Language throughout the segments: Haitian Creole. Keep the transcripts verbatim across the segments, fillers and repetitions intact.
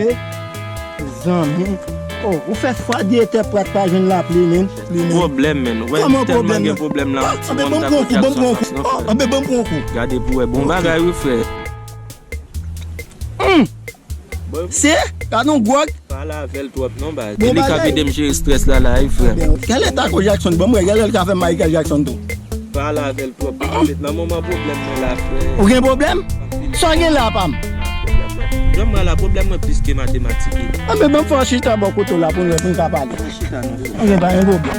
Mezanmi. Oh, ou fè fwa dyetè prat pa jwenn lapli, men. Pwoblèm, men. Ou wè tèlman gen pwoblèm la, ti moun ta kote Jackson nan, non, frè. Anben, ban m pran kou. Gade pou wè. Bon bagay, wi, frè. Se? Gade yon gwòg. Pale avè l twòp non, baz. E li k ap ede m jere strès la, la, wi, frè. Kèl eta ko Jackson? Ban m wè, kèl lè l ka fè Michael Jackson tou? Pale avè l twòp. Nan moman pwoblèm mwen la, frè. Ou gen pwoblèm? Sa w gen la, pa m? Pwoblèm mwen. Jan m wè la, pwoblèm mwen plis ke matematik. Anben, ban m fè yon chita bò kote w la pou n wè, pou n ka pale. Chita non, frè. Anben, pa gen pwoblèm.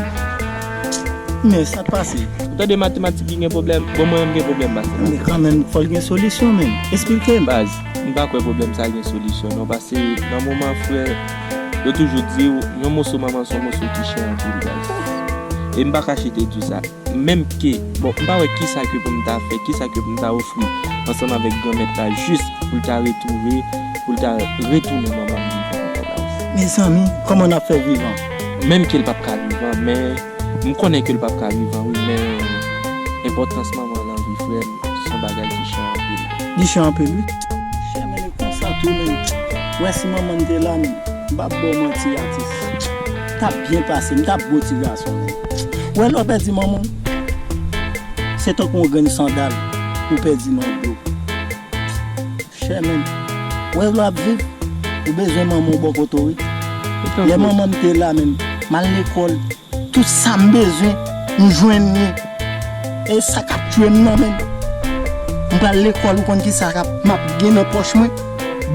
Men, sa k pase? Ou tande matematik ki gen pwoblèm? Bon, mwen menm gen pwoblèm, baz. Men kanmenm, fò l gen solisyon, men. Esplike m. Baz, m pa kwè pwoblèm sa gen solisyon, non, paske nan moman, frè, yo toujou di w, yon moso manman se yon moso ki chè anpil, baz. E m pa kache te di w sa. Menm ke, bon, m pa wè kisa ke pou m ta fè, kisa ke pou m ta ofri ansanm avèk Granmèt la, jis pou l ta retouve, pou l ta retounen manman m vivan ankò, baz. Mezanmi, kòman n ap fè vivan? Menm ke l p ap ka vivan, men m konnen ke l p ap ka vivan, wi, men enpòtans manman nan vi frè m, se yon bagay ki chè anpil. Li chè anpil, wi. Chè, men, e konsa tou, men. Wè, si manman m te la, men, m p ap ba w manti, atis. M t ap byen pase, m t ap gwo ti gason, men. Wè, lè w pèdi manman w, se tankou yon grenn sandal ou pèdi nan dlo. Chè, men, wè, lè w ap viv, ou bezwen manman w bò kote w, wi. Lè manman m te la, men, m al lekòl, tout sa m bezwen, m jwenn li. E sa k ap tye m nan, men. M pral lekòl, ou konn kisa k ap, m ap gen nan pòch mwen?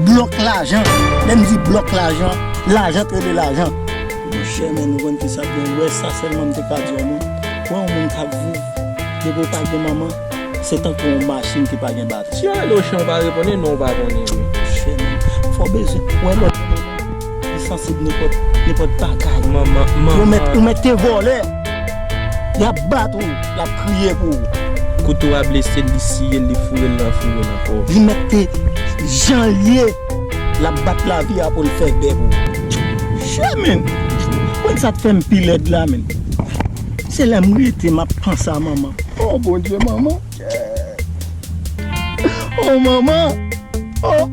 Blòk lajan. Lè m di blòk lajan, lajan t rele lajan. Monchè, men, ou konn kisa k gen? Wè, sa sèlman m te ka di yon moun. Wè, yon moun k ap viv, depi w pa gen manman, se tankou yon machin ki pa gen batri. Si yo rele w Chan, ou pa reponn, e non, ou pa konnen, wi. Monchè, men, fò w bezwen wè lòt. Li sansib nenpòt, nenpòt bagay. Manman, manman. Ou mèt, ou mèt te vòlè. Y ap bat ou, l ap kriye pou ou. Kouto a blese l, li siye l, li foure l nan foure l ankò. Li mèt te jan l ye, l ap bat lavi a pou l fè bè pou ou. Chè, men. Konn sa t fè m pi lèd la, men. Se lè m rete, m ap panse a manman. Oh, Bondye, manman. Oh, manman. Oh.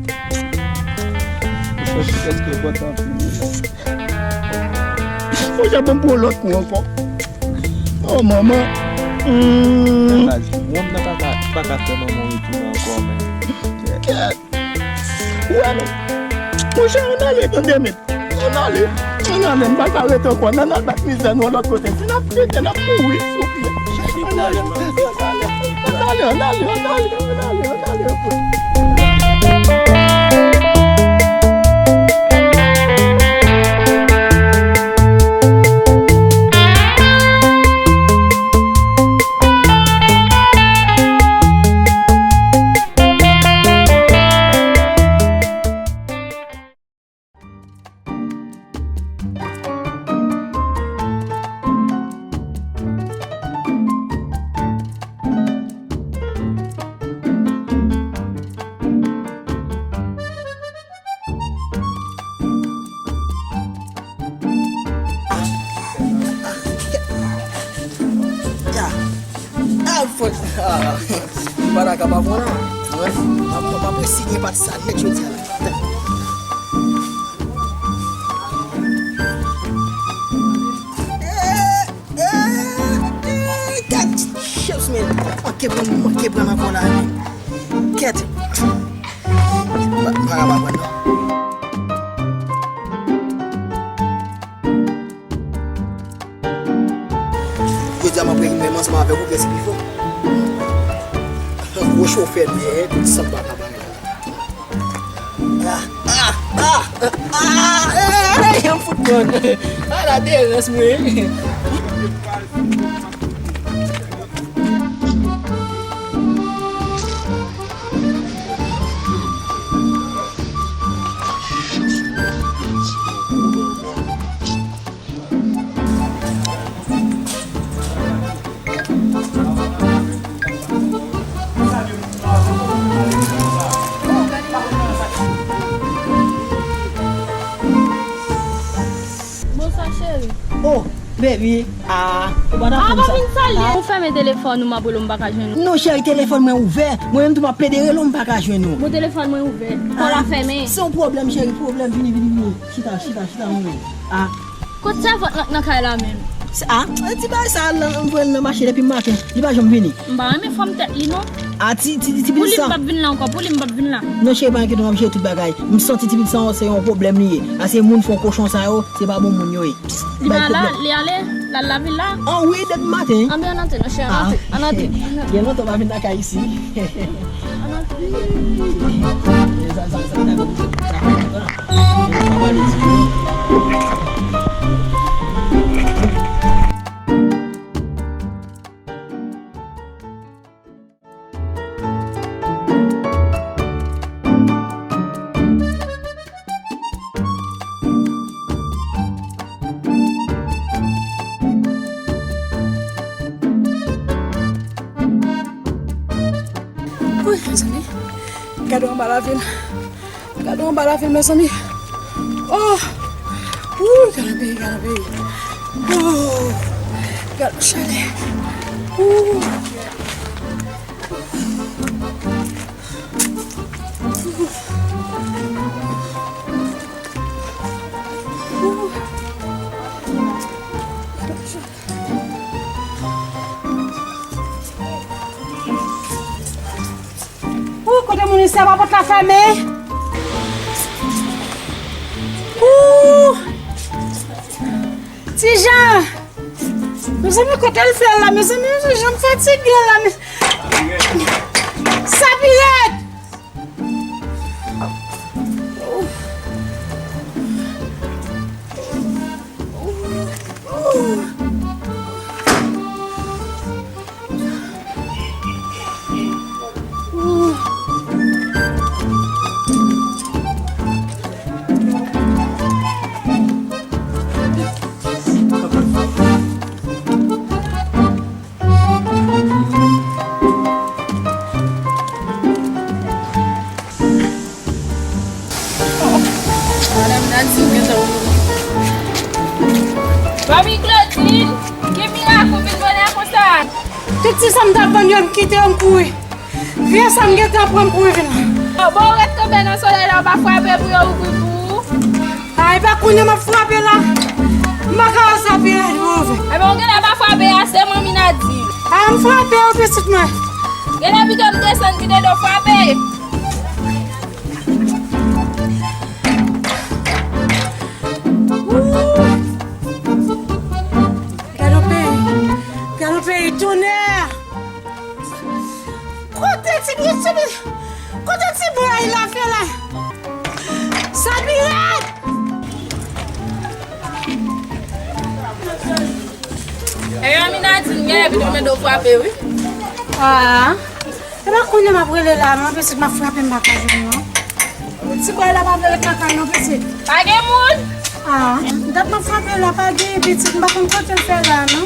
Ou fè prèske vòt anpil. Ou jan ban m pran lòt kou ankò. Oh, manman. Hmm. Baz, wonm nan pa ka, pa ka fè manman w retounen ankò, men. Kèt. Ou wè, men. Monchè, ann ale, tande, men. Ann ale, ann ale, m pa ka rete ankò. Ann al bat mizè nou yon lòt kote. Si n ap pete, n ap mouri, souple. Ann ale, ann ale, ann ale, ann ale, ann ale. Ya. Ah, fòk. Ah. Baraka pa bon la. Mwen, m ap, m ap eseye pati sa nèt jodi a la. Eh, eh, eh, gad, chips, man. Manke pran, manke pran ankò la, man. Kèt. M pa, m pa ka pa pran, non. Jodi a m ap regle menm ansanm avèk ou, prèske pi fò. Gwo chofè, men, tout sa m pa ka bay la. Ah, ah, ah, ah, eh, eh, eh, m fout pran. Ah, la derans, mwen. Bonswa, cheri. Oh, Baby, ah, ou pa ta fè m sa. Vin salye. Ah. Ou fèmen telefòn ou, m ap rele w, m pa ka jwenn ou. Non, cheri, telefòn mwen ouvè. Mwen menm tou, m ap plede rele w, m pa ka jwenn ou. Bon, telefòn mwen ouvè. Kò la fèmen. Se yon pwoblèm, cheri, pwoblèm. Vini, vini, vini. Chita, chita, chita, mwen. Ah. Kot sèvant lan k nan kay la menm? Ah, ti bagay sa, m voye l nan mache depi maten. Li pa janm vini. M pa renmen fòm tèt li, non. Ah, ti, ti, ti, ti pitit sa. Pou li, m p ap vin la ankò. Pou li, m p ap vin la. Non, cheri, pa enkyete w, m ap jere tout bagay. M santi ti pitit sa, se yon pwoblèm li ye. Ase moun fon kochon sa yo, se pa bon moun yo ye. Li pa la, li ale, l al lavil la? Ah wi, depi maten. Anben, ann antre, non, chè, ann antre, ann antre. Gen lontan w pa vin lakay isi. Ann antre. Sa, sa, sa, sa, sa, Wi, mezanmi. Gade anba lavil. Gade anba lavil, mezanmi. Oh! Wouy, gade peyi, gade peyi. Oh! Gade chalè. Wouy! Ou kote moun isi a, pa pòt la fèmen. Ou Ti Jan. Mezanmi, kote l fè la? Mezanmi, Ti Jan, m fatige la. Sapirèt! Madanm Nadine gentan ouvri. Manmi Claudine, gen mirak ou vin bonè konsa? Tout ti sa m t ap vann yo, m kite yo, m kouri. Vye sa m gentan pran, m kouri vin la. Bon, bon, ou ret kanpe nan solèy la, ou pa frape pou yo ouvri pou ou? Ay, pa kounye a m ap frape la. M pa ka wè sa pi rèd pou ouvri. Ebyen, ou genlè pa frape ase, manmi Nadine. A, m frape wi, pitit mwen. Genlè pito m desann, pito w frape. Wouy! Gade yon peyi. Gade yon peyi, tonnè! Kote ti, ti, kote ti bway la fè la? Sapirèt! Eyo, Aminadin, genlè pito mande w frape, wi. Ah. E pa kounye a m ap rele la, non, pitit, m ap frape, m pa ka jwenn, non. Ti bway la pa vle ret lakay, non, pitit. Pa gen moun? Ah, dat m ap frape la, pa gen, pitit, m pa konn kote l fè la, non.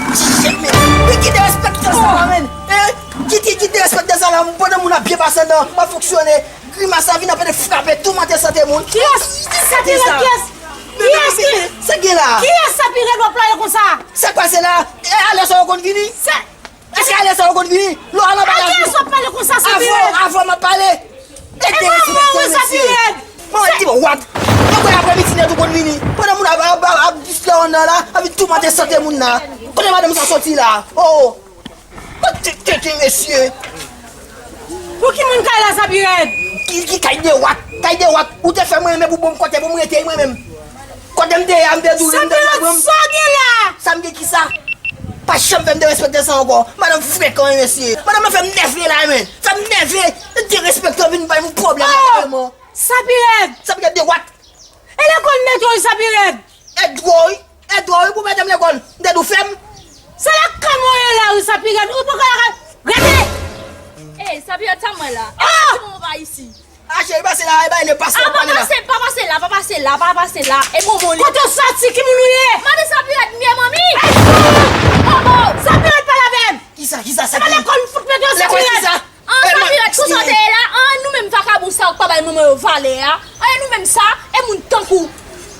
Men ki derespektan sa la, men? Hein? Ki, ki, ki derespektan sa la? Pandan moun ap byen pase anndan, m ap fonksyone, grimas la vin ap frape, toumante sante moun. Kiyès? Sapirèt, kiyès? Kiyès ki? Sa gen la? Kiyès Sapirèt w ap plore konsa? Sa k pase la? E alè sa yo konn vini? Èske alè sa yo konn vini? Lè w al anba lavil. A kiyès w ap pale konsa, Sapirèd? Avan, avan m ap pale. E pa mwen, wi, Sapirèd. Mwen di w, what? Mwen kwè aprè midi nèt ou konn vini. Pandan moun ap, ap, ap, ap distrè anndan la, ap vin toumante sante moun la. Kote madanm sa soti la? Oh! Kote tete mesye? Pou ki moun kay la, Sapirèd? Ki, ki kay de what? Kay de what? Ou te fè mwen renmen pou bon kote pou m rete mwen menm. Kote m te ye a, m te di w li m te dwe pran m. Sa w gen la? Sa m gen kisa? Pa janm fè m derespekte sa ankò. Madanm frekan wi mesye. Madanm nan fè m nève la, men. Fè m nève. Derespektan vin bay m pwoblèm kareman. Sapirèd! Sapirèd de what? E lekòl mèt ou wi, Sapirèd? Èd ou wi. Èd ou wi pou mete m lekòl. M te di w fè m. Se lakay mwen ye la wi, Sapirèd. Ou poko lakay. Rete! Ey, Sapirèd, sa m wè la? Ah! Ki moun pa isi? Ah, cheri, pase la, e bay le pase w ap pale la. Ah, pa pase, pa pase la, pa pase la, pa pase la. E bonbon li. Kote w soti, ki moun ou ye? Mande Sapirèd m ye, manmi. Oh, oh. Sapirèd pale avè m. Kisa, kisa, sa ki? Se pa lekòl m fout mete w, Sapirèd. Lekòl kisa? Ah, Sapirèd, konsa w te ye la? Ah, nou menm vakabon sa yo k pa bay manman yo valè a. Ah, e nou menm sa, e moun tankou.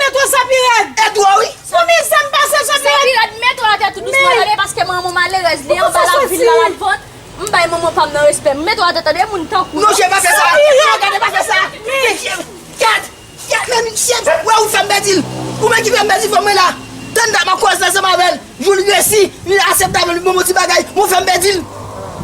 mete w Sapirèd. E dwòl wi. Pou mizè m pase Sapirèd. Sapirèd, mete w atè tou dousman tande, paske manman w malerèz, li anba lavil la, l ap vann. M bay manman pa m nan respè. M mete w atè tande, moun tankou nou. Non, chè, pa fè sa. Non, gade, pa fè sa. Men chè, gad, gad, men chè, wè ou fè m pèdi l. Ou menm ki fè m pèdi fanm mwen la. Tann dat m ap koze ansanm avè l. Jou l resi, li aksepte avè l, li ban m yon ti bagay, mwen fè m pèdi l.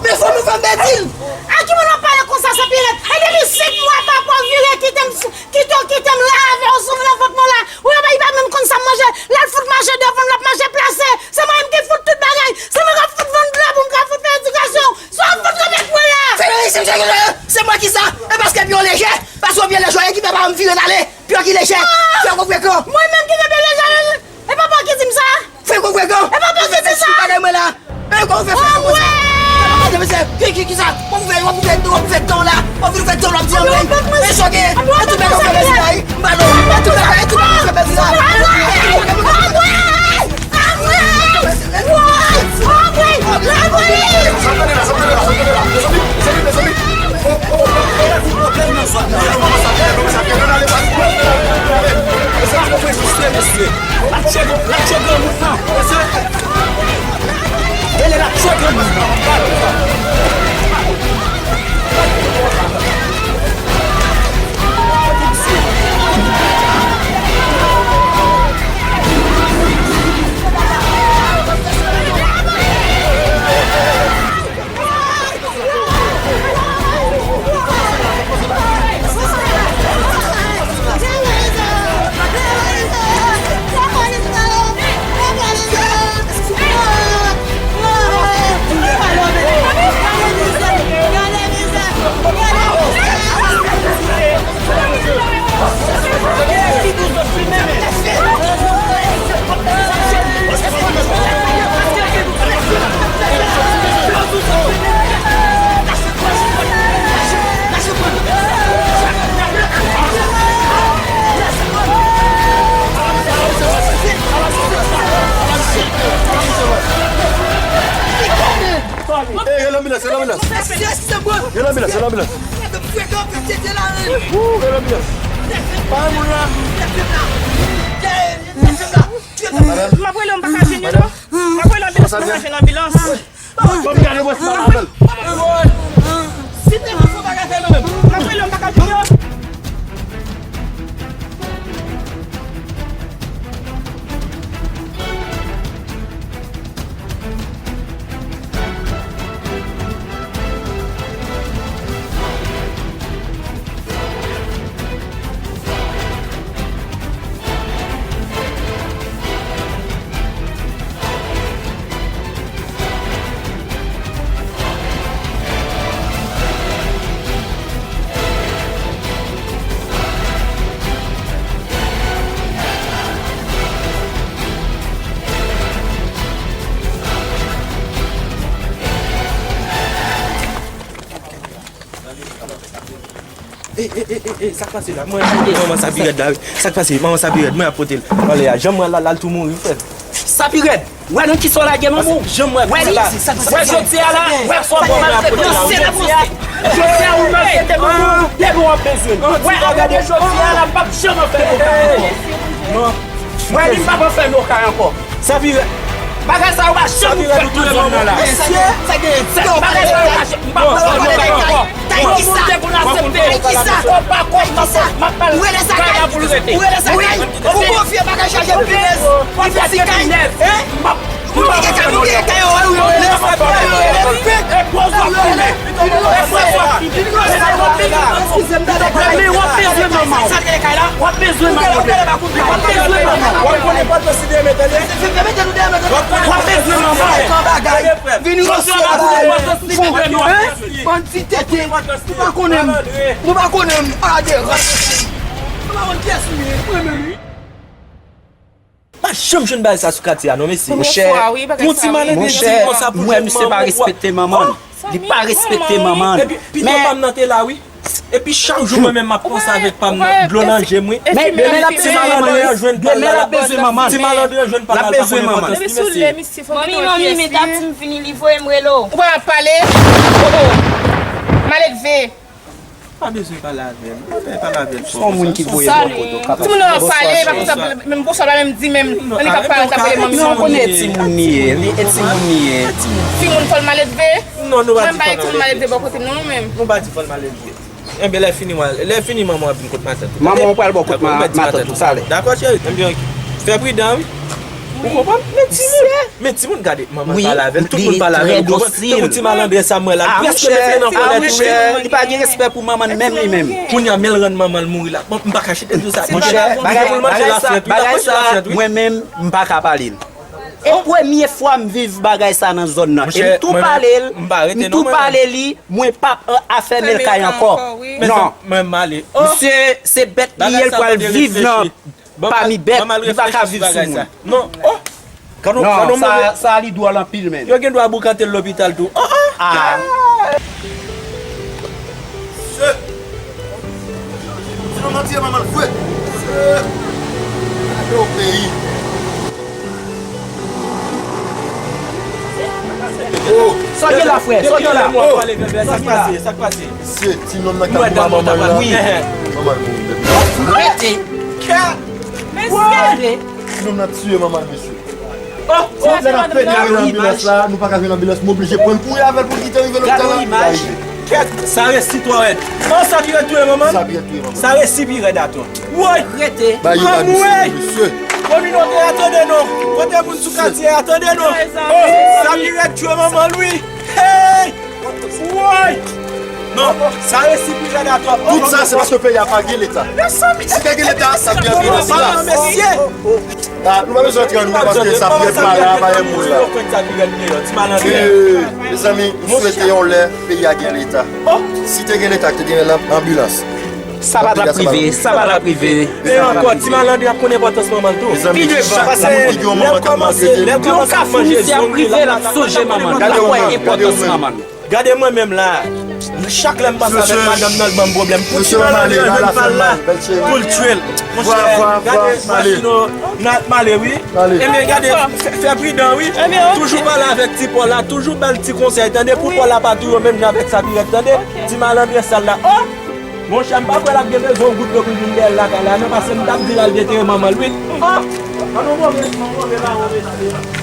Men fanm mwen fè m pèdi l. A ki moun w ap pale konsa, Sapirèd? E depi senk mwa papa w vire kite m, kite w, kite m la avè w sou nan vant mwen la. Ou pa, li pa menm konn sa m manje. L al fout mache devan m, l ap mache plase. Se mwen menm ki fout tout bagay. Se mwen k ap fout vann dlo pou m ka fout fè edikasyon. Sa w ap fout kanpe pou la? Fè yon resept, se mwen ki sa? E paske pye w lejè? Paske w pye lejè, e ki fè pa m vire n ale? Pye w ki lejè? Fè w gwo frekan. Mwen menm ki gen pye lejè? E papa w ki di m sa? Fè gwo frekan. E papa w ki di sa? Bagay mwen la. E kòman w fè fè konsa? Ki, ki, ki sa? W ap fè, w ap fè, w ap fè tan la. W ap fè tan la, w ap di anmwey. E choke. E tout bagay w fè mèsi la, wi. M pa non. E tout bagay, e tout bagay w fè mèsi la. Anmwey! Anmwey! Anmwey! Anmwey! Anmwey! Lapolis! L ap tcheke, l ap tcheke granmoun nan. Genlè l ap tcheke moun nan. Ey, rele anbilans, rele anbilans. Rele anbilans, rele anbilans. Wou, rele anbilans. Pa yon moun la. Madanm. M ap rele w, m pa ka jwenn li non. M ap rele anbilans, m pa ka jwenn anbilans. Madanm. Bon, gade, wè, se pa mal. Si te pa fon bagay fè mwen menm. M ap rele, m pa ka jwenn yo. E, e, e, e, e, sa k pase la? Mwen, manman Sapirèd la, wi. Sa k pase? Manman Sapirèd, mwen ap pote l anlè a. Janm wè l la, l al tou mouri, frè. Sapirèd, wè nan kisa w lage manman w? Janm wè, wè li, wè jodi a la, wè fò w maltrete l jodi a. Jodi a ou maltrete manman w, depi w ap bezwen l. Wè, apre de jodi a la, m p ap janm anfè l. Non. Mwen li m p ap anfè l okay ankò. Sapirèd. Bagay sa yo pa janm fèt nan zòn nan la. Mesye, sa gen bagay sa yo pa janm, m p ap anfè l okay ankò. Kay kisa? Kay kisa? Kay kisa? Ou rele sa kay? Ou rele sa kay? Ou konfye bagay chaje pinèz. Ou fè ti kay. Hein? Moun ki gen kay, moun ki gen kay, ou rele sa kay. Men w ap bezwen manman w. W ap bezwen manman w. W ap bezwen manman w. W ap bezwen manman w. W ap bezwen manman w. Vini w fè bagay. Fon grenn w ap bezwen. Bann ti tete. Ou pa konnen m. Ou pa konnen m. A de ras. Ou pa konn kiyès ou ye. Mwen menm wi. janm jwenn bagay sa sou katye a non, mesye. Premye fwa, wi, bagay sa, wi. Yon ti malandren ti konsa pou jwenn manman. Mwen, misye pa respekte manman l. Li pa respekte manman l. Epi, pitit pa m nan te la, wi. Epi chak jou mwen menm m ap panse avèk pa m nan, dlo nan je m, wi. Men, men l ap bezwen manman, wi. Demen l ap bezwen manman. Ti malandren jwenn pa l, l ap bezwen manman. Manmi, manmi, men dat m fini, li voye m rele w. Ou pa ap pale? Oh, oh. Maledve. Pa bezwen pale avè l. Pa bezwen pale avè l. Se yon moun ki voye l bò kote w kapab. Timoun nan ap pale, pa konsa, menm bonswa pa menm di menm. Li pa pale, t ap rele manmi. Non, konnen e timoun li ye, li e timoun li ye. Timoun fò l maledve. Non, nou pa di fò l maledve. Mwen m pa e timoun maledve bò kote m non, mwen menm. Nou pa di fò l maledve. Enben, lè fini, lè fini, manman w ap vin kot matant ou. Manman w pral bò kot matant ou, sa lè. Dakò, cheri? Enben, ok. Fè pridan, wi. Ou konprann? Men timoun, men timoun, gade, manman l pale avè l, tout moun pale avè l, ou konprann? Tankou ti malandren sa m wè la, l prèske mete nan kòlèt tou, wi. Li pa gen respè pou manman l menm li menm. Kounye a, men l rann manman l mouri la. Bon, m pa ka chita di w sa. Monchè, bagay, bagay sa, bagay sa, mwen menm, m pa ka pale l. E premye fwa m viv bagay sa nan zòn nan. E m tou pale l, m tou pale li, mwen p ap, euh, afèmen l kay ankò. Non. Mwen m ale. Misye, se bèt li ye, l pral viv nan pami bèt, li pa ka viv sou moun. Non. Oh! Non, sa, sa li dwòl anpil, menn. Yo gen dwa boukante l lopital tou. Oh, oh! Ah. Mesye! Ti manman tiye manman l vre. Mesye! Gade yon peyi. Oh! Sa w gen la, frè? Sa w gen la? Oh! Sa k pase? Sa k pase? Mesye, ti nonm nan k ap goumen ak manman l la. Wi. Manman l mouri depi. Rete. Mesye! Ti nonm nan tiye manman l, mesye. Oh, oh, lè n ap plede rele anbilans la, nou pa ka jwenn anbilans, m oblije pran l kouri avè l pou l kite rive lopital la. Gade yon imaj. Kèt, sa resi twò rèd. Oh, sa pi rèd touye manman l. Sa pi rèd touye manman l. Sa resi pi rèd atò. Woy! Rete. Anmwey! Kominote a, tande non. Kote moun sou katye a, tande non. Oh, sa pi rèd touye manman l, wi. Hey! Woy! Non, sa resi pi rèd atò. Tout sa, se paske peyi a pa gen leta. Si te gen leta, sa pi rèd pi rèd la. Ah, nou pa bezwen antre annou, paske sa pi rèd pa la, pa gen moun la. Mezanmi, m swete yon lè peyi a gen leta. Si te gen leta, te gen anbilans. Sa pa t ap rive, sa pa t ap rive. E ankò, ti malandren ap konn enpòtans manman l tou. Pi devan, paske lè l kòmanse, lè l kòmanse ap manje zong li la, l ap sonje manman l, l ap wè enpòtans manman l. Gade mwen menm la. Chak lè m pase avèk madanm nan, l ban m pwoblèm. Pou ti malandren jwenn pa l la, pou l tiye l. Monchè, gade machin nou, n ap male, wi. Ebyen, gade, fè, fè pridan, wi. Toujou pale avèk ti Pòl la, toujou ba l ti konsèy, tande, pou Pòl la pa touye w menm jan avèk sa pi rèd, tande. Ti malandren sal la. Oh! Monchè, m pa kwè l ap gen bezwen yon goud dlo pou l vin dèyè l lakay la, non, paske m t ap di l al detere manman l, wi. Oh! An nou move, an nou move, move, move.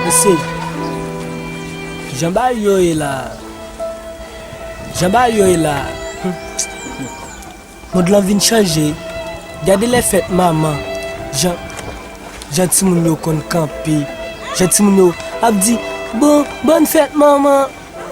Mesye, jan bagay yo ye la, jan bagay yo ye la, hmm. Mond lan vin chanje. Gade lè fèt manman, jan, jan timoun yo konn kanpe, jan timoun yo ap di, "Bon, bòn fèt manman."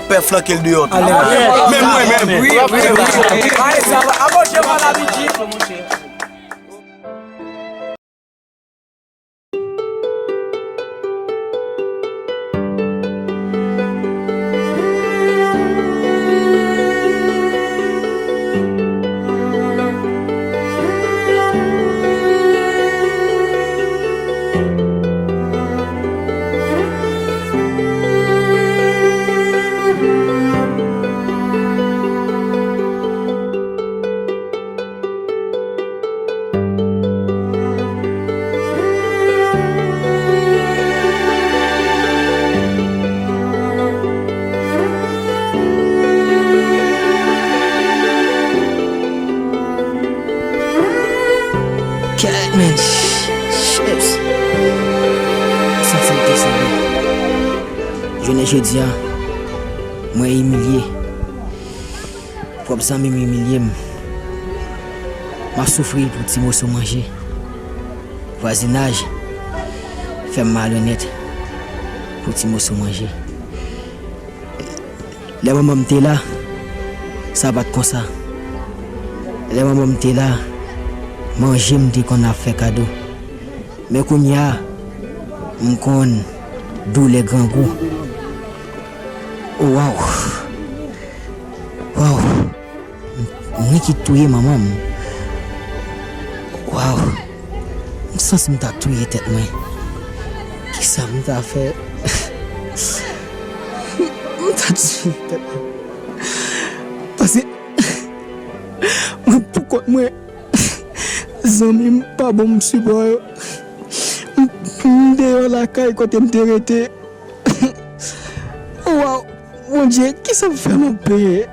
w ap pè flanke l deyò tou. Menm mwen menm. Wi, wi, wi. Apwoche mwen la, Bidji. Kèt, men. Chips. Santi m desann. Jounen jodi a, Mwen imilye. Pwòp zanmi m imilye m. M ap soufri pou ti moso manje. Vwazinaj fè m malonèt pou ti moso manje. Lè manman m te la, sa pa t konsa. Lè manman m te la, manje m te konn ap fè kado. Men kounye a, m konn doulè grangou. O, waw! Waw! M, m ki touye manman m. Waw! M santi m ta touye tèt mwen. Kisa m ta fè? M ta touye tèt mwen. Paske mwen poukont mwen, zanmi m pa ban m sipò yo. M, m deyò lakay kote m te rete. Waw, Bondye, kisa m fè m ap peye?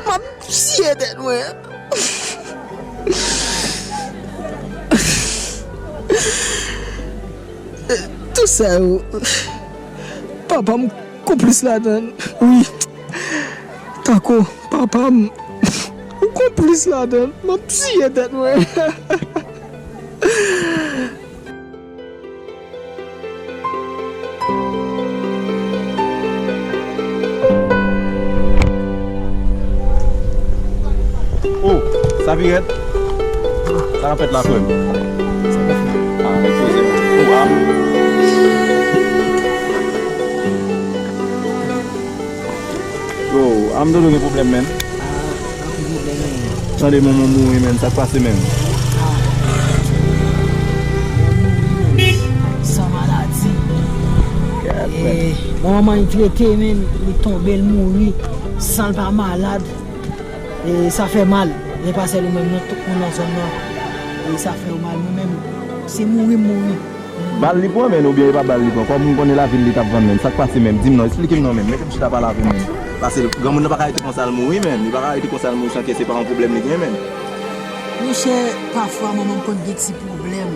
M ap tiye tèt mwen. Tout sa yo, papa m konplis ladan l. Wi. Tako, papa m, ou konplis ladan l. M ap tiye tèt mwen. Oh, sa pi rèd? Sa k ap fèt la, frè m? Ah, ekspoze m. Oh, ah. Yo, a m dodo gen pwoblèm, menn. Ah, anpil pwoblèm, menn. Tande manman mouri, menn, sa k pase, menn? Ah. Manman mouri, menn. San maladi. Kèt, menn. Eh, bon, manman li trete, menn, li tonbe, li mouri, san l pa malad. E sa fè mal. E pa sèl ou menm, non, tout moun nan zòn nan. E sa fè yo mal. Mwen menm, se mouri m mouri. Bal li pran, menn, oubyen e pa bal li pran? Kòm m konnen lavil li t ap vann, menn. Sa k pase menm? Di m non, eksplike m non, menn. Mete m chita pale avè w, menn. Paske granmoun nan pa ka rete konsa l mouri, menn. Li pa ka rete konsa l mouri san ke se pa yon pwoblèm li gen, menn. Monchè, pafwa manman m konn gen ti pwoblèm.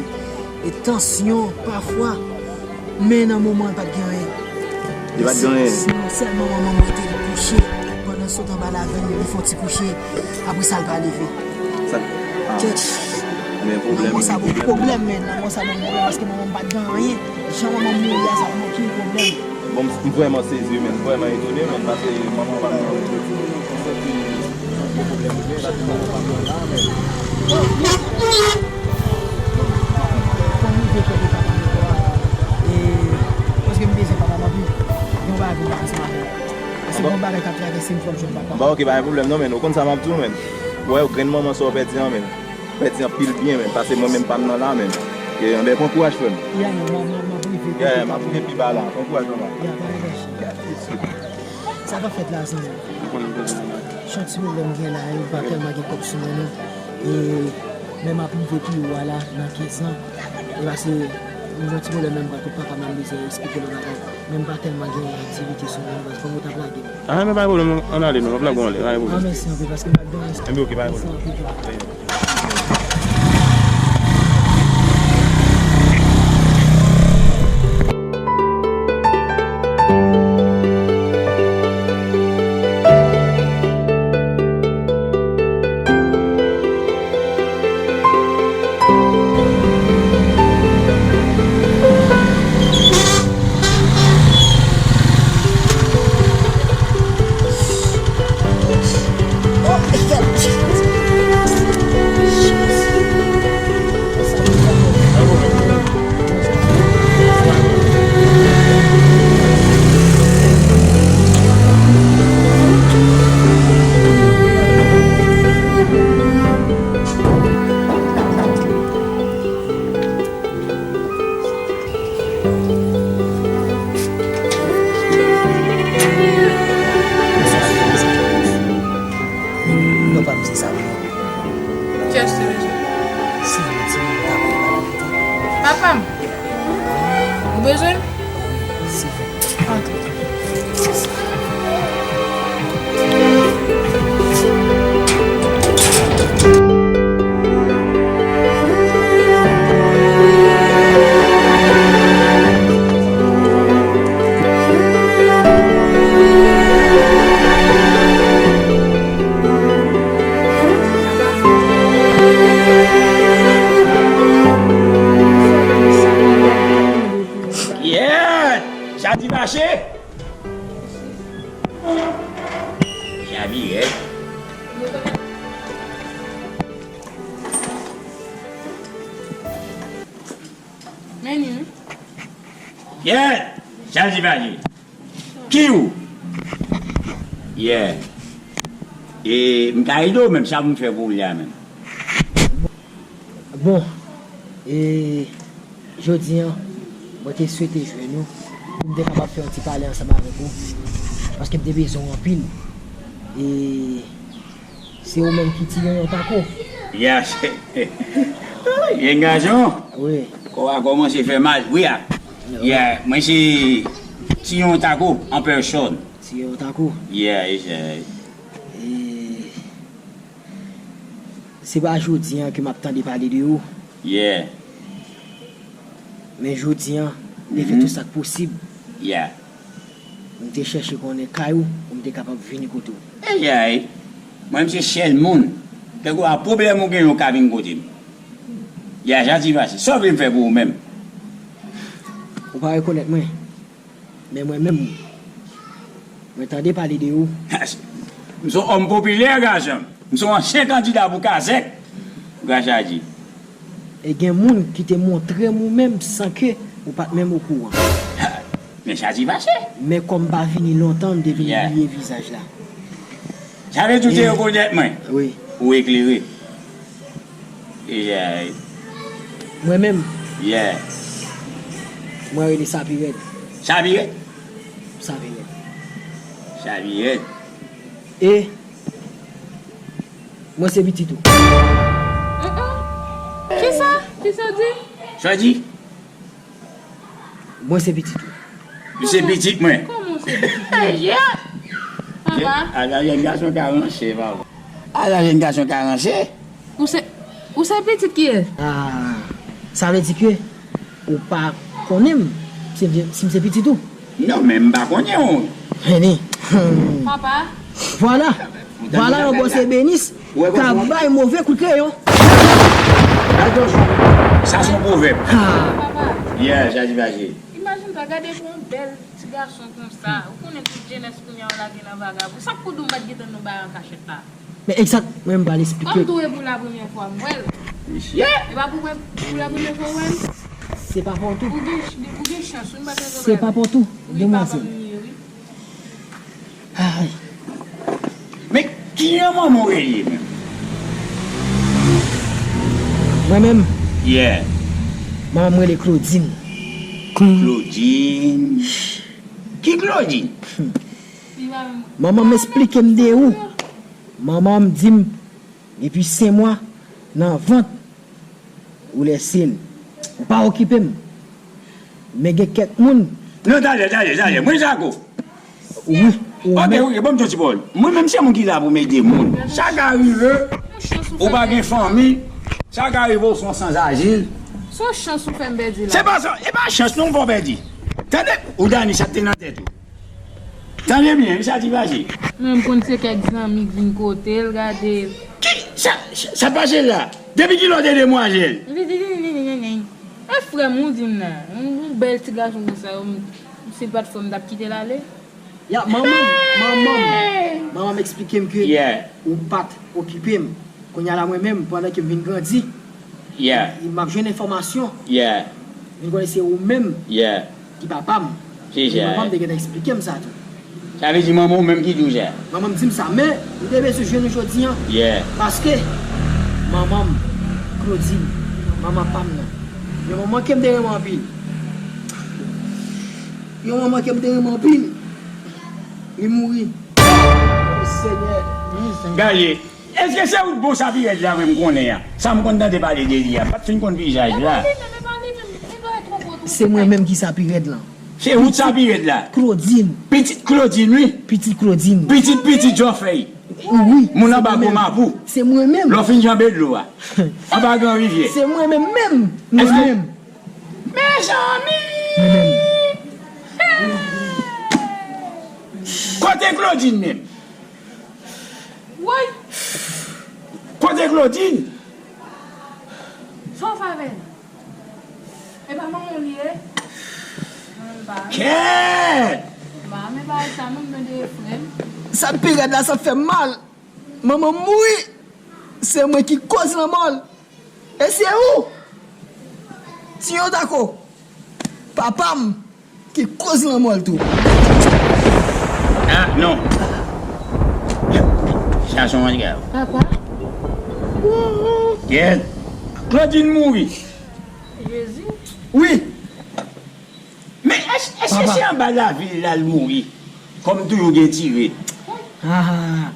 E tansyon, pafwa. Men nan moman an, li pa t gen anyen. Li pa t gen anyen? Si, non, sèlman manman m rete li kouche. Pandan se tan, anba lavann, li fè yon ti kouche. Apre sa, li pa leve. Sa, ah. Kèt. Men pwoblèm, manman sa bon pwoblèm, men manman sa bon pwoblèm, paske manman m pa t gen anyen. Jan manman m mouri a, sa pou mwen ki pwoblèm. Bon, m, m vrèman sezi, men m vrèman etone, men paske manman pa m nan. Gen pwoblèm, men la, se manman pa m nan la, men. Kòm m rive kote papa m ankò a, e, paske m bezwen papa m anpil. Gen yon bagay pou m fè ansanm avè l. Paske gen yon bagay k ap travèse m, fò m jwenn papa m. Bon, ok, pa gen pwoblèm non, men. Ou konn sa m ap di w, men. Ou wè, grenn manman sa w pèdi an, men. Pèdi anpil byen, men. Paske mwen menm pa m nan la, men. E, anben, pran kouraj, frè m. Ya, ya, m, m, m ap rive kote papa m. Ya, ya, m ap rive pi ba la. Pran kouraj, manman. Ya, pa gen danger. Ya, tout suit. Sa k ap fèt la, zanmi? Ou konnen m bezwen manman. Chon ti pwoblèm gen la, e, m pa tèlman gen kòb sou mwen, non. E, men m ap rive pi wo a la, nan kenz lan. E paske, m gen yon ti pwoblèm menm, m pral kot papa m, m bezwen eksplike l yon bagay. Men m pa tèlman gen aktivite sou mwen, non, paske kòm ou t ap lage m. Ah, men pa gen pwoblèm, non. Ann ale, non. M ap lage w anlè, pa gen pwoblèm. Ah, mèsi anpil, paske m pa t gen respè. Enben, ok, pa gen pwoblèm. Mèsi anpil. Ti mache. Chabi rèd. Men ni wi. Yè! Chaji baji. Ki ou? Yè. E m ka ede w menm, sa pou m fè pou ou la menm? Bon, e jodi a, mwen te swete jwenn ou pou m te kapab fè yon ti pale ansanm avèk ou. Paske m te bezwen w anpil. E Se ou menm ki ti yonyon tako? Yes. Jen gason. Wi. Kò a kòmanse fè mal. Wi a. Yeah, mwen se ti yonyon tako an pèsòn. Ti yonyon tako? Yeah, it's, uh, E se pa jodi a ke m ap tande pale de ou. Yeah. Men jodi a, m te fè tout sa k posib. Yeah. M te chèche konnen kay ou pou m te kapab vini kote w. Ey, ey. Mwen, m se sèl moun. Kèlkeswa pwoblèm ou gen, ou ka vin kote m. Ya, Jati pase. Sa w vle m fè pou ou menm? Ou pa rekonèt mwen. Men mwen menm, mwen tande pale de ou. M se yon òm popilè, gason. M se yon ansyen kandida pou Kazèk. Gras a Dye. E gen moun ki te montre m ou menm san ke ou pa t menm okouran. Ha! Men sa di pase. Men kòm m pa vini lontan, m te vin bliye vizaj la. Sa vle di ou te rekonèt mwen? Wi. Ou eklere. Yeah. Mwen menm? Yeah. Mwen rele Sapirèd. Sapirèd? Sapirèd. Sapirèd. E Mwen se pitit ou. Kisa? Kisa w di? Sa w di? Mwen se pitit ou. Ou se pitit mwen. Kòman w se pitit mwen? Papa. Ala jèn gason ka ranse, papa. Ala jèn gason ka ranse. Ou se, ou se pitit kiyès? Ah, sa vle di ke ou pa konnen m, si, si m se pitit ou? Non, men m pa konnen w. Vini. Papa. Vwala. Vwala yon bòs ebenis k ap bay move kout kreyon. Sa se yon pwovèb. Papa. Yeah, sa di pase. Imajine twa, gade pou yon bèl ti gason konsa. Ou konnen tout jenès kounye a w lage nan vagabon. Sa k pou di w m pa t gentan nou bay an kachèt la? Men egzak, mwen m pral esplike. Kòm tou e pou la premyè fwa m wè l. Mesye! E pa pou, pou la premyè fwa w wè l? Se pa pou tou. Ou gen, ou gen chans, wi, m pa te... Se pa pou tou, demwazèl. Wi, papa m ye, wi. Ay. Men ki jan manman w rele menm? Mwen menm? Yeah. Manman m rele Claudine. Claudine. Ki Claudine? Manman m esplike m de ou. Manman m di m, depi senk mwa nan vant ou lèse l. Ou pa okipe m. Men gen kèk moun. Non, talè, talè, talè. Mwen Jako. Wi, ou menm. Ok, ok, ban m di yon ti pawòl. Mwen menm se moun ki la pou m ede moun. Sa ka rive, ou pa gen fanmi. Sa ka rive, ou se yon sanzazil. Se yon chans ou fè m pèdi la. Se pa sa, e pa chans non, ou fè w pèdi. Tande, ou Dani, sa k te nan tèt ou. Tande byen, wi, sa di pase. Mwen, m konn se kèk zanmi k vin kote l, gade l. Ki? Sa, sa, sa pase la? Depi kilè w te demwazèl? Li di, li, li, li, li, li. E frè m, ou di m nan. Yon, yon bèl ti gason konsa, m, si l pa t frè m, m t ap kite l ale. Ya, manman m, manman m, manman m eksplike m ke ou pa t okipe m. Kounye a la, mwen menm, pandan ke m vin grandi, yeah, m ap jwenn enfòmasyon. Yeah. Vin konnen se ou menm, yeah, ki papa m. Se sa. Manman m te gentan eksplike m sa tou. Sa vle di manman w menm ki di w sa? Manman m di m sa, men m te bezwen jwenn ou jodi a. Yeah. Paske manman m, Claudine, manman pa m nan, yon manman ke m te renmen anpil. Yon manman ke m te renmen anpil, li mouri. O Senyè. Gade, èske se ou t bon Sapirèd la vre m konnen an? Sa m konn tande pale de li a, m pa t fin konn vizaj la. Se mwen menm ki Sapirèd lan. Se ou t Sapirèd la? Claudine. Pitit Claudine, wi. Pitit Claudine. Pitit pitit Jòfèy. Wi. Moun anba Gwo Mapou. Se mwen menm. Lè w fin janbe dlo a. Anba Gran Rivyè. Se mwen menm menm. Mwen menm. Mezanmi! Mwen menm. Kote Claudine menm? Woy! Kote Claudine? Sa w fè avè l? E pa manman w li ye? Kèt! Ba, men bagay sa menm, men de frè m. Sa k pi rèd la, sa fè m mal. Manman m mouri. Se mwen ki koz lanmò l. E se ou, Tiyon Tako, papa m, ki koz lanmò l tou. Ah, non. Sa se yon bagay grav. Papa? Kèt! Claudine mouri. Jezi. Wi. Men èske se anba lavil la l mouri? Kòm toujou gen tire. Ah,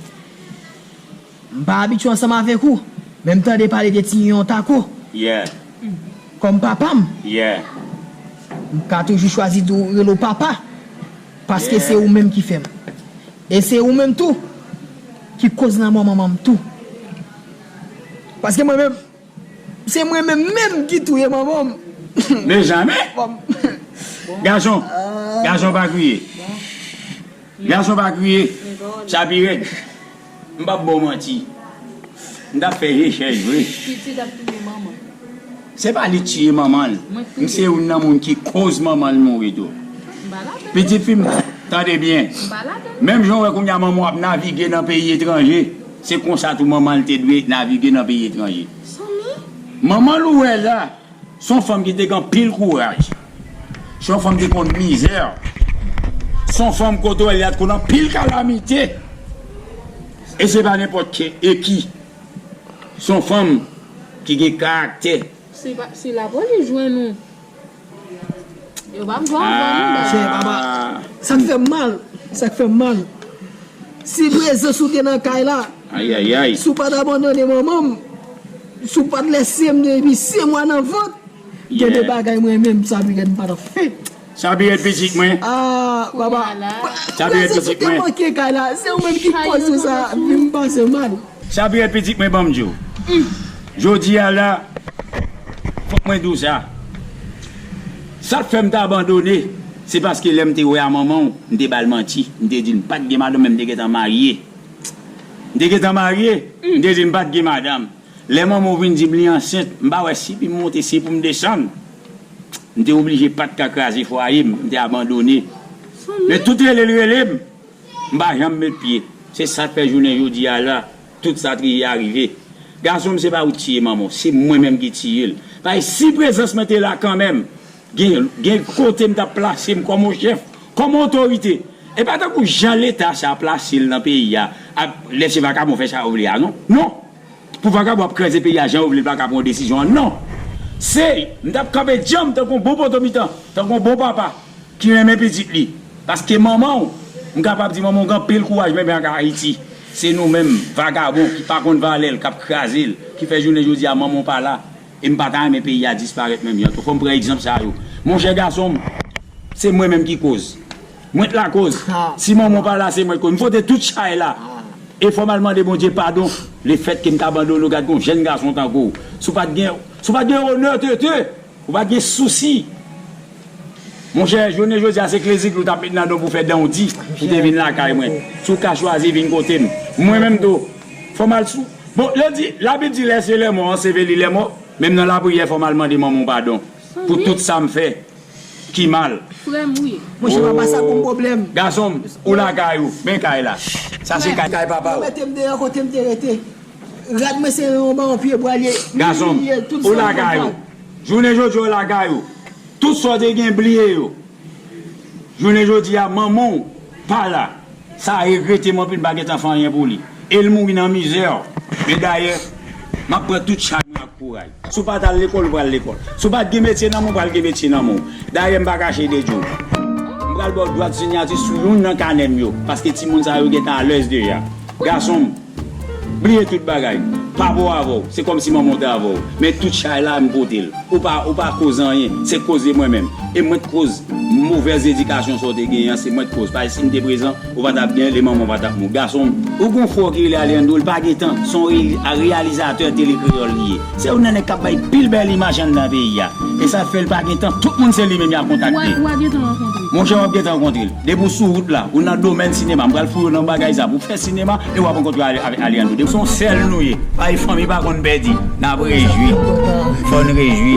m pa abitye ansanm avèk ou, men m tande pale de Tiyon Tako. Yeah. Kòm papa m, yeah, m ka toujou chwazi di w, rele w papa, paske, yeah, se ou menm ki fè m. E se ou menm tou ki koz lanmò manman m tou. Paske mwen menm, se mwen menm menm ki touye manman m. Men jamè! Bon. Gason, ah, gason pa kriye. Gason pa kriye. Sa pi rèd. M p ap ba w manti. M t ap fè je chèch vre. Pitit ap touye manman. Se pa li k tiye manman l. M se youn nan moun ki koz manman l mouri tou. M pa ladan. Pitit fi m, tande byen. M pa ladan. Menm jan w wè kounye a manman w ap navige nan peyi etranje, se konsa tou manman l te dwe navige nan peyi etranje. Manman l ou wè la, se yon fanm ki te gen anpil kouraj. Se yon fanm ki konn mizè. Se yon fanm kote w wè l la te konn anpil kalamite. E se pa nenpòt ki, e ki. Se yon fanm ki gen karaktè. Si pa, si lapolis jwenn ou, yo p ap jwenn ou, ah, chè, papa. Sa k fè m mal, sa k fè m mal. Si prezans ou te nan kay la, ay, ay, ay, si w pa t abandone manman m, si w pa t lese m depi senk mwa nan vant, gen de, yeah, bagay mwen menm, sa pi rèd m pa t ap fè. Sa pi rèd pitit mwen. Ah, papa. Sa pi rèd pitit mwen. Prezans ou te manke kay la, se ou menm ki koz sa, vi m pase mal. Sa pi rèd pitit mwen, ban m di w. Jodi a la, fòk mwen di w sa. Sa k fè m te abandone, se paske lè m te wè a manman w, m te ba l manti. M te di l m pa t gen madanm, men m te gentan marye. M te gentan marye, m te di l m pa t gen madanm. Lè manman w vin di m li ansent, m pa wè si pou m monte, si pou m desann. M te oblije pa t ka kraze fwaye m, m te abandone. Men tout rele l rele m. M pa janm met pye. Se sa k fè jounen jodi a la, tout sa t rive a rive. Gason m, se pa ou t tiye manman w, se mwen menm ki tiye l. Paske si prezans mwen te la kanmenm, gen, gen kote m t ap plase m kòm yon chèf, kòm yon otorite. E pa tankou jan leta sa plase l nan peyi a, ap lèse vakabon fè sa yo vle a, non. Non! Pou vakabon ap kraze peyi a jan yo vle l, pa ka pran yon desizyon an, non. Se, m t ap kanpe djanm tankou yon bon potomitan, tankou yon bon papa ki renmen pitit li. Paske manman w, m kapab di manman w gen anpil kouraj menm ak Ayiti. Se nou menm, vakabon ki pa konn valè l, k ap kraze l, ki fè jounen jodi a manman w pa la. E m pa ta renmen peyi a disparèt menm jan tou. Fò m pran egzanp sa yo. Monchè gason m, se mwen menm ki koz. Mwen t lakoz. Si manman w pa la, se mwen k koz. M pote tout chay la. E fò m al mande Bondye padon. Lefètke m t abandone w, gad gon jèn gason tankou w. Si w pa t gen, si w pa t gen onè tete, ou pa t gen sousi. Monchè, jounen jodi a, se kleziglo w t ap met nan do pou fè dan w di, pou te vin lakay mwen. Si w ka chwazi vin kote m. Mwen menm tou, fò m al sou. Bon, yo di, Labib di, lèse lèmò anseveli lèmò. Menm nan lapriyè, fò m al mande manman w padon. Pou tout sa m fè ki mal. Frè m, wi. Monchè, papa, sa gon pwoblèm. Gason m, ou lakay ou, men kay la. Sa se kay, kay papa w. Yo mete m deyò kote m te rete. Rad mwen se yon ba yon pye bwa l ye. Gason m, ou lakay ou. Jounen jodi a, ou lakay ou. Tout sa w te gen, bliye yo. Jounen jodi a, manman w pa la. Sa regrete m anpil, m pa gentan fè anyen pou li. E l mouri nan mizè. Men dayè, m ap pran tout chay mwen ak kouraj. Si w pa t al lekòl, ou pral lekòl. Si w pa t gen metye nan men w, ou pral gen metye nan men w. Dayè, m pa kache de di w. M pral ba w dwat siyati sou youn nan kanè m yo, paske timoun sa yo gentan alèz deja. Gason m, bliye tout bagay. Papa w avè w, se kòmsi manman w te avè w. Men tout chay la, m pote l. Ou pa, ou pa koz anyen, se koze mwen menm. E mwen t koz movèz edikasyon sa w te genyen an, se mwen t koz. Paske si m te prezan, ou pa t ap gen, le manman w pa t ap mouri. Gason m, ou gon frè w ki rele Alejandro, li pa gen tan, se yon re-, reyalizatè tele kreyòl li ye. Se youn nan nèg k ap bay pil bèl imaj anndan peyi a. E sa fè l pa gen tan, tout moun se li menm y ap kontakte. Ou a, ou a gentan rankontre. Monchè, w ap gentan rankontre l. Depi w sou wout la, ou nan domèn sinema, m pral foure w nan bagay sa pou fè sinema, e w ap rankontre Ale-, avèk Alejandro. Depi se yon sèl nou ye. Bay fanmi pa konn pèdi. N ap rejwi. Fò n rejwi.